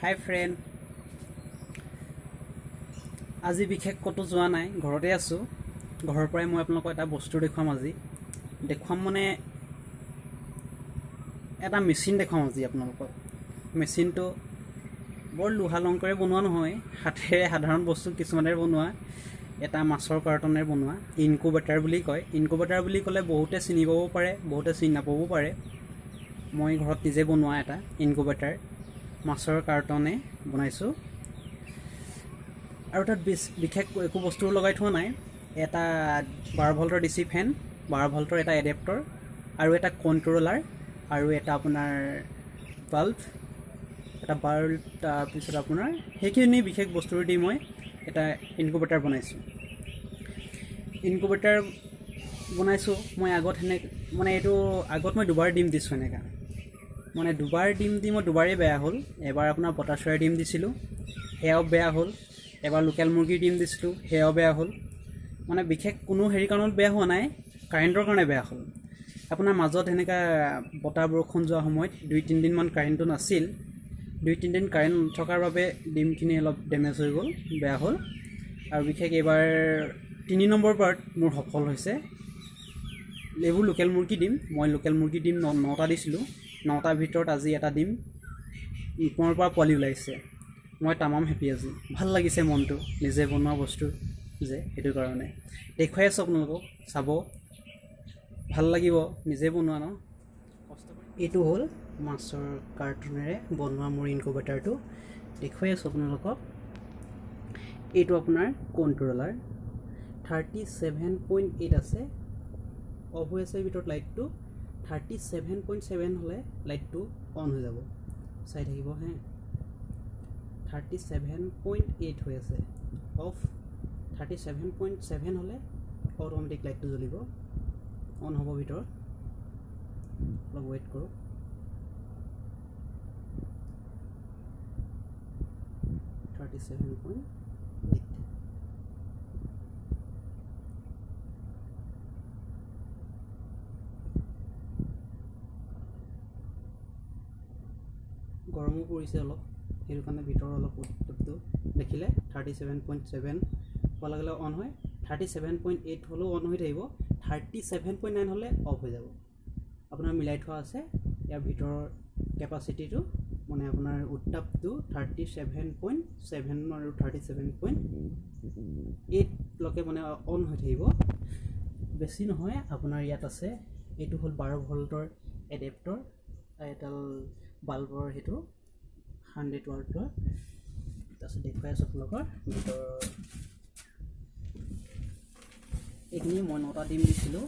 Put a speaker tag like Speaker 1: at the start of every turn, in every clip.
Speaker 1: হাই friend, আজি বিশেষ ক'তো যোৱা নাই, ঘৰতে আছোঁ। ঘৰৰ পৰাই মই আপোনালোকক এটা বস্তু দেখুৱাম আজি। দেখুৱাম মানে এটা মেচিন দেখুৱাম আজি আপোনালোকক। মেচিনটো বৰ লোহা লংকৰে বনোৱা নহয়, হাতেৰে সাধাৰণ বস্তু কিছুমানেৰে বনোৱা, এটা মাছৰ কাৰ্টনেৰে বনোৱা ইনকুবেটাৰ বুলি কয়। ইনকুবেটাৰ বুলি ক'লে বহুতে চিনি পাব পাৰে, বহুতে চিনি নাপাবও পাৰে। মই ঘৰত নিজে বনোৱা এটা ইনকুবেটাৰ মাছৰ কাৰ্টনে বনাইছোঁ। আৰু তাত বিশেষ একো বস্তু লগাই থোৱা নাই। এটা 12 ভল্টৰ ডিচি ফেন, 12 ভল্টৰ এটা এডেপ্টৰ আৰু এটা কণ্ট্ৰলাৰ আৰু এটা আপোনাৰ বাল্ব, এটা বাল্ব, তাৰপিছত আপোনাৰ সেইখিনি বিশেষ বস্তুৰ দি মই এটা ইনকুবেটাৰ বনাইছোঁ। ইনকুবেটাৰ বনাইছোঁ মই আগত মানে এইটো আগত মই দুবাৰ ডিম দিছোঁ এনেকুৱা, মানে দুবাৰ ডিম দি মই দুবাৰেই বেয়া হ'ল। এবাৰ আপোনাৰ বতা চৰাই ডিম দিছিলোঁ, সেয়াও বেয়া হ'ল। এবাৰ লোকেল মুৰ্গীৰ ডিম দিছিলোঁ, সেয়াও বেয়া হ'ল। মানে বিশেষ কোনো হেৰি কাৰণত বেয়া হোৱা নাই, কাৰেণ্টৰ কাৰণে বেয়া হ'ল। আপোনাৰ মাজত সেনেকুৱা বতাহ বৰষুণ যোৱা সময়ত 2-3 দিনমান কাৰেণ্টটো নাছিল। 2-3 দিন কাৰেণ্ট নথকাৰ বাবে ডিমখিনি অলপ ডেমেজ হৈ গ'ল, বেয়া হ'ল। আৰু বিশেষ এইবাৰ 3 নম্বৰ বাৰত মোৰ সফল হৈছে। এইবোৰ লোকেল মুৰ্গী ডিম, মই লোকেল মুৰ্গী ডিম 9টা দিছিলোঁ। 9টাৰ ভিতৰত আজি এটা ডিম মোৰ পৰা পোৱালি ওলাইছে। মই তামাম হেপী আজি, ভাল লাগিছে মনটো, নিজে বনোৱা বস্তু যে, সেইটো কাৰণে দেখুৱাই আছোঁ আপোনালোকক, চাব ভাল লাগিব, নিজে বনোৱা ন কষ্ট কৰি। এইটো হ'ল মাছৰ কাৰ্টুনেৰে বনোৱা মোৰ ইনকুবেটাৰটো, দেখুৱাই আছোঁ আপোনালোকক। এইটো আপোনাৰ কণ্ট্ৰলাৰ, 37.8 আছে, অফ হৈ আছে ভিতৰত লাইটটো। 37.7 হ'লে লাইটটো অন হৈ যাব, চাই থাকিব হে। 37.8 হৈ আছে অফ, 37.7 হ'লে অট'মেটিক লাইটটো জ্বলিব, অন হ'ব ভিতৰত। অলপ ৱেইট কৰক। 37.8। গৰমো পৰিছে অলপ, সেইটো কাৰণে ভিতৰৰ অলপ উত্তাপটো দেখিলে 37.7 হোৱাৰ লগে লগে অন হয়। 37.8 হ'লেও অন হৈ থাকিব, 37.9 হ'লে অফ হৈ যাব। আপোনাৰ মিলাই থোৱা আছে ইয়াৰ ভিতৰৰ কেপাচিটিটো, মানে আপোনাৰ উত্তাপটো 37.7 আৰু 37.8লৈকে মানে অন হৈ থাকিব, বেছি নহয়। আপোনাৰ ইয়াত আছে, এইটো হ'ল 12 ভল্টৰ এডেপ্টৰ, এডাল বাল্বৰ, সেইটো 100 ৱাটৰ। তাৰপিছত দেখুৱাই আছোঁ আপোনালোকৰ ভিতৰৰ এইখিনি। মই 9টা ডিম দিছিলোঁ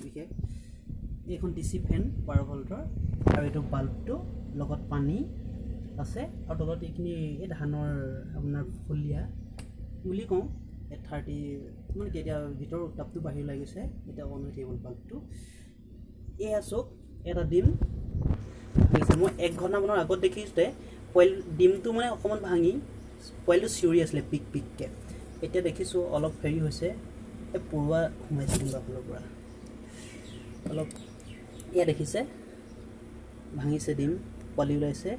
Speaker 1: বিশেষ। এইখন ডিচি ফেন 12 ভল্টৰ আৰু এইটো বাল্বটো, লগত পানী আছে। আৰু তলত এইখিনি এই ধানৰ আপোনাৰ ফুলীয়া বুলি কওঁ। এই 30 মানে কি, এতিয়া ভিতৰৰ উত্তাপটো বাঢ়ি ওলাই গৈছে, এতিয়া অন হৈ থাকিব বাল্বটো। এয়া চাওক, এটা ডিম ভাঙিছে। মই 1 ঘণ্টামানৰ আগত দেখিছোঁতে পোৱালি ডিমটো মানে অকণমান ভাঙি পোৱালিটো চিঞৰি আছিলে পিক পিককৈ। এতিয়া দেখিছোঁ অলপ হেৰি হৈছে, এই পৰুৱা সোমাইছে কোনোবা ফালৰ পৰা অলপ। এয়া দেখিছে, ভাঙিছে ডিম, পোৱালি ওলাইছে।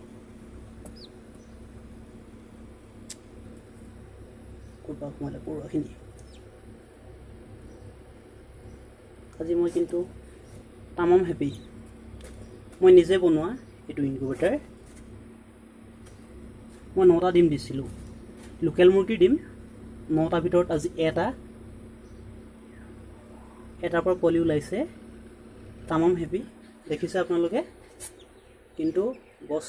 Speaker 1: ক'ৰ পৰা সোমালে পৰুৱাখিনি? আজি মই কিন্তু তামাম হেপী। মই নিজে বনোৱা এইটো ইনকুবেটাৰ। মই 9টা ডিম দিছিলোঁ, লোকেল মুৰ্গীৰ ডিম। 9টাৰ ভিতৰত আজি এটাৰ পৰা পোৱালি ওলাইছে। তামাম হেপী, দেখিছে আপোনালোকে। কিন্তু গছ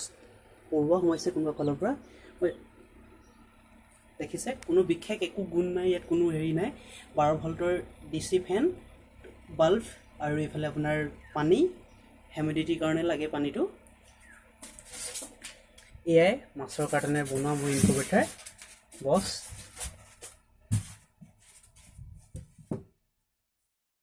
Speaker 1: পৰুৱা সোমাইছে কোনোবা ফালৰ পৰা। মই দেখিছে, কোনো বিশেষ একো গুণ নাই ইয়াত, কোনো হেৰি নাই। 12 ভল্টৰ ডিচি ফেন, বাল্ব আৰু এইফালে আপোনাৰ পানী, হিউমিডিটিৰ কাৰণে লাগে পানীটো। এয়াই মাছৰ কাৰ্টনেৰে বনোৱা মোৰ ইনকুবেটাৰ বছ।